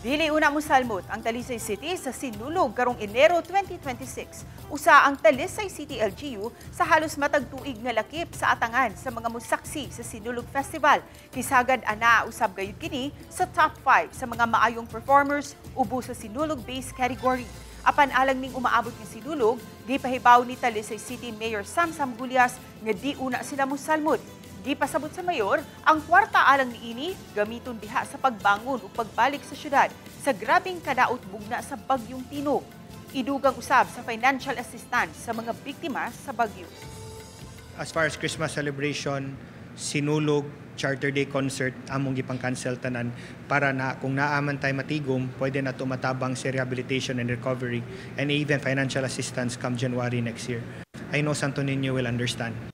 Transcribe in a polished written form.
Dili una mosalmot ang Talisay City sa Sinulog karong Enero 2026. Usa ang Talisay City LGU sa halos matag tuig nga lakip sa atangan sa mga musaksi sa Sinulog Festival. Kisagad ana usab gayud kini sa top 5 sa mga maayong performers ubo sa Sinulog base category. Apan alang ning umaabot nga Sinulog, gipahibaw ni Talisay City Mayor Samsam Gullas nga di una sila musalmot. Gipasabot sa mayor, ang kwarta alang niini gamiton diha sa pagbangon ug pagbalik sa syudad sa grabeng kadaot bugna sa bagyong Tino. Idugang usab sa financial assistance sa mga biktima sa bagyo. As far as Christmas celebration, Sinulog, Charter Day concert, among gipang-cancel tanan para na kung naaman tay matigom, pwede na tumatabang sa rehabilitation and recovery and even financial assistance come January next year. I know Santo Niño will understand.